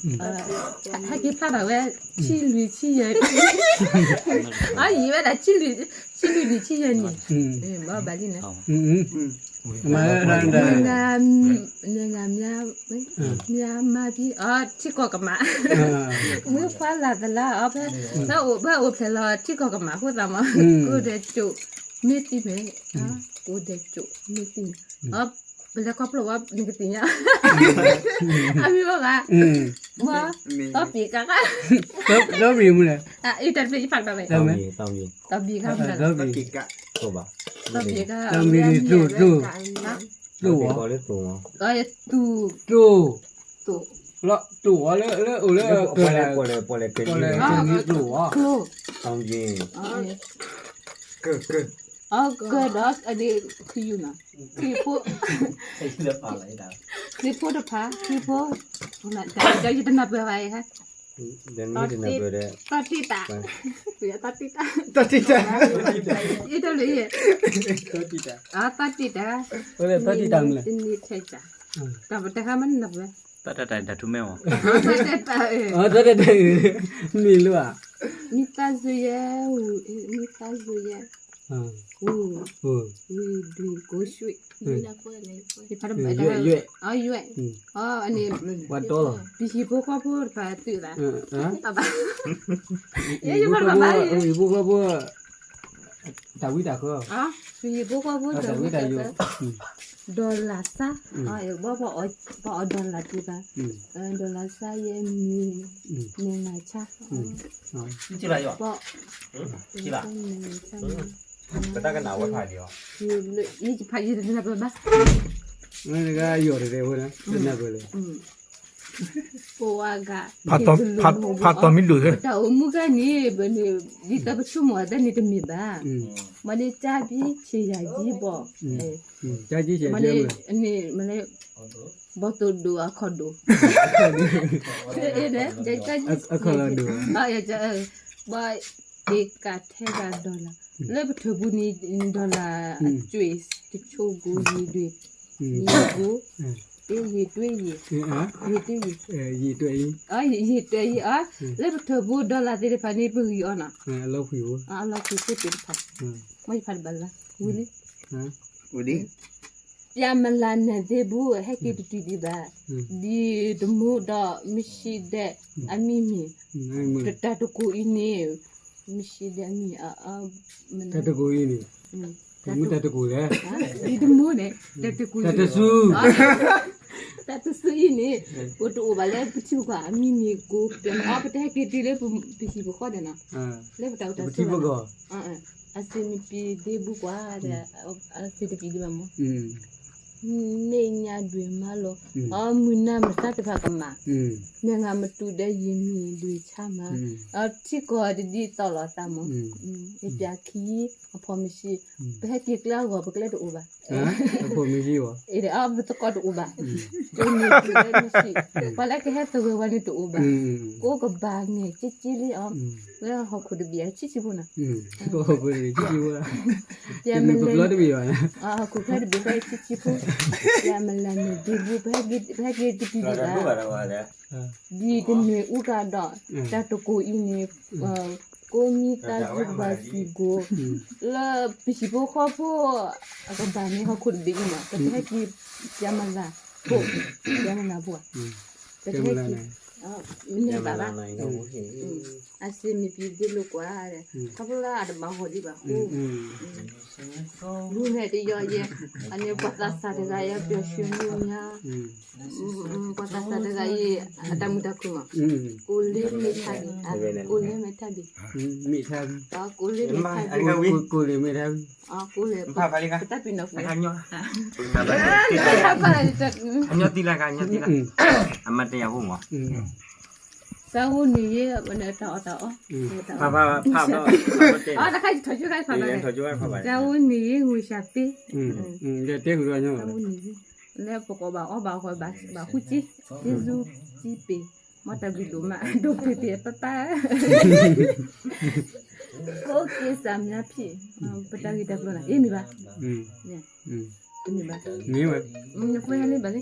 ဟဲက့ၤဖျါထီၣ်ဝဲ ဆံလွံၢ်ဆံယဲၢ်, အယံာ်ဝဲဒၣ် ဆံလွံၢ်နံၣ်ဆံယဲၢ်နံၣ်, ဘၣ်လံန့ၣ်, မၤလၢ နဂၤ မၠါမါဖံ အထံကီၢ်ကမၣ်, မုၢ်ဖှါလၢ်သလါအီၤဖဲ, ဖဲအိၣ်ဖဲအိၣ်ဖျဲၣ်လီၤ ထံကီၢ်ကမၣ်အဃိသတးမး, ကိးဒဲးကၠိၣ်မ့ၢ်သံမဲာ်, ကိးဒဲးကၠိၣ်မ့ၢ်သံမဲာ်, ပလဲၤခီဖျိဝဲနကသ့ၣ်ညါ, အမံၤဘၣ်ဘၣ်, မ့ၢ်, တီပံၤကါ, တီပံၤမူလဲၣ်, အတၢ်တဖျၢၣ်ယဖးကဒီးဝဲ, တီပံၤကါ, တီပံၤကါ, တီပံၤန့ၣ် တိၢ်တိၢ်, တိၢ်ဝဲ, တိၢ်, တိၢ်ဝဲလၢ လၢအိၣ်လၢ ပလဲၤ ပလဲၤ ပလဲၤ တိၢ်ဝဲ, ကၢၢ်, ကၢၢ်, ကၢၢ်ဒီး ခရံာ်ဖိ, ခရံာ်ဖိတဖၣ်, ခရံာ်ဖိ, ယတနၢ်ပၢၢ်ဘၣ်, တၢ်တံၢ်တၢ်, တၢ်တံၢ်တၢ်, တၢ်တံၢ်တၢ်, တၢ်တံၢ်တၢ်, တၢ်တံၢ်တၢ်, တၢ်တံၢ်တၢ်မနုၤလဲၣ်, တၢ်တံၢ်တၢ်, တၢ်တံၢ်တၢ်, မ့ၢ်လၢ, မံသးစူၤယဲ, မံသးစူၤယဲ, ဝံၤဒွံၣ်ကိးဆွံ, ယွဲၣ်, ယွဲၣ်, ပဟံၣ်ဖိဃီဖိတဖၣ်သုးသး, ပဟံၣ်ဖိဃီဖိ, တၢ်ဝံတၢ်ဃၢ, ပဟံၣ်ဖိဃီဖိတၢ်ဝံတၢ်ဃၢ, ဒီလၣ်စါ, ပှၤအီၣ်ဒီလၣ်တံၢ်သး, ဒီလၣ်စါယဲမံၤ, မ့ၢ်နၤဆါ, ပတၢ်ကနၣ်ဝဲဖးဒံးအီၤ, ယဖးယတနၢ်ပၢၢ်ဘၣ်, မ့ၢ်တဂၤယီၤတတဲဝဲဒၣ်, တနၢ်ပၢၢ်လၢ ပဝဲဂၤ, ဖးတီၤမ့ၢ်ဒိၣ်သ့, တၢ်အိၣ်မူခါန့ၣ် ဘၣ်န့ၣ် ဒ်သိးပဆိကမိၣ်အသးန့ၣ်တမ့ၢ်ဘၣ်, မ့ၢ်န့ၣ် ကၠါဘံဆံးယၤယံဘီၣ်, မ့ၢ်န့ၣ် မ့ၢ်န့ၣ် ဘီၣ်သိၣ်ဒိၣ်အခီၣ်ဒိၣ်, အခီၣ်ဒိၣ်, ဘၣ်ယကကးထဲဂၤဒီလၣ်, လၢပထၢၣ်ပူၤန့ၣ် ဒီလၣ်အကၠွ့ၣ် တဆိၣ်ကိၣ်ယံၤဒွဲၣ်, ယံၤကိၣ်, ယံၤတွဲယံၤ, ယံၤတွဲယံၤ, ယံၤတွဲယံၤ, လၢပထၢၣ်ပူၤဒီလၣ်သ့ၣ်တဖၣ်န့ၣ် ပဂံၢ်အီၤနီၤ, အလီၤဃံၤသ့ၣ်တဖၣ်, မ့ၢ်ယဖးတဘၣ်လၢ်, ဝံၤလံ, ပျၢ်မလၤနၢၤသ့ၣ်ဘူၣ် ဟဲက့ၤတတုၤဒံးဘၣ်, ဒ်တမူဒီး မ့ၢ်ဆံးဒဲးအမံၤမံၤ, တၢ်တကိၢ်အံၤန့ၣ်, မ့ၢ်ဆံးဒဲးအမံၤ, တၢ်တကိၢ်အံၤန့ၣ်, မ့ၢ်တၢ်တကိၢ်လဲၣ်, ဒ်တမူန့ၣ်, တၢ်တကိၢ်, တၢ်တစူၤ, တၢ်တစူၤအံၤန့ၣ်, ပတအိၣ်ဘၣ်လၢပထံပကီၢ်အမံၤမံၤကိးပျၢ်, ပတဟဲက့ၤတုၤလၢပဟံၣ်ပဃီဒီးနီၤ, လၢပတၢ်အိၣ်တၢ်ဆိး အစ့မ့ၢ်ပံၤဒ့ဘူကွၢ်ဒီး, အစ့တပံၤဒံးဘၣ်မး, မ့ၢ်ညါဒွဲၣ်မးလီၤ, အမုၢ်နၤမစါတဖၣ်ကမၣ်, မ့ၢ်ဂၤမတူၢ်ဒီးယမံၤဒွဲၣ်ဆါမး, ထံကီၢ်တဒ်သိးလိာ်သးမး, ယပျၢ်ခံ အဖိမုၣ်ဆံး, ပဟဲက့ၤကျဲအဂီၢ် ပကျဲတအိၣ်ဘၣ်, ပသကိးတအိၣ်ဘၣ်, မ့ၢ်လၢမ့ၢ်ဆံး, ပှၤလၢကဟဲသဂၢၢ်ဝဲန့ၣ်တအိၣ်ဘၣ်, ကိးကဘၣ်ငဲၢ်ကၠံကၠံလံအီၤ, လၢဟီၣ်ခိၣ်တဘ့ၣ်အဆံးဆံးဖိနီၤ, ဟီၣ်ခိၣ်တဘ့ၣ်ဆံးဆံးဖိ, ပျၢ်မလၤ, ဟီၣ်ခိၣ်ချၢတဘ့ၣ်အဆံးဆံးဖိ, ပျၢ်မလၤန့ၣ်ဒ့ဘူ ပဟဲက့ၤတတုၤဒံးဘၣ်, ဒ်တမ့ၢ်အူကၤဒီး, တၢ်တကိၢ်အံၤန့ၣ်, ကိးမံသးစူၤပှၤစံၣ်ကိၣ်, လၢပဟံၣ်ဖိဃီဖိ, အကဘၣ်န့ၣ်ဟီၣ်ခိၣ်တဘ့ၣ်အံၤမး ပတဟဲက့ၤ, ပျၢ်မလၤဖိ, ပျၢ်မလၤဖိ, ပတဟဲက့ၤ, မ့ၢ်ဘၣ်ဘၣ်, အစ့မ့ၢ်ပံၤဒ့လိာ်ကွၢ်, ခီဖျိလၢအတဘၣ်ဂီၢ်ဒံးဘၣ်ဃိ လူၤလဲၣ်တယီယဲ, အန့ၣ်ပှၤသးစၢ်တဂၤအံၤ ပျီၢ်ဆံမူညါ, ပှၤသးစၢ်တဂၤအံၤ အတၢ်မုာ်တၢ်ခုၣ်မး, ကိးလ့မ့ၢ်ထါဘံၣ်, ကိးလ့မ့ၢ်ထါဘံၣ်, ကိးလ့မ့ၢ်ထါဘံၣ်, ကိးလ့မ့ၢ်ထါဘံၣ်, ပတၢ်ပံၤနီၣ်ကွံာ်, အမတယၤဖိမး, တၢ်အိၣ်န့ၣ်ယဲ တၢ်အီၣ်တၢ်အီ, တၢ်အိၣ်န့ၣ်ယဲ ငိၢ်စၢ်သ့, တၢ်အိၣ်န့ၣ်ယဲ ငိၢ်စၢ်သ့, လၢပကိးဘၣ်အီၣ်ဘၣ်အီဘၣ်ဃူကၠံ, ယ့ၣ်ၡူးကၠံပ့ၤ, မ့ၢ်တၢ်ဘျုးဒိၣ်မး ဒိၣ်ပ့ၤပ့ၤပၢ်ပၢ်, ကိးက့ၤစၢ်မၠါဖံး, ပတၢ်ဂ့ၢ်တၢ်ကျိၤန့ၣ် အ့ၣ်မ့ၢ်ဘၣ်, တမ့ၢ်ဘၣ်, နဖိဟဲလံဘၣ်လံ,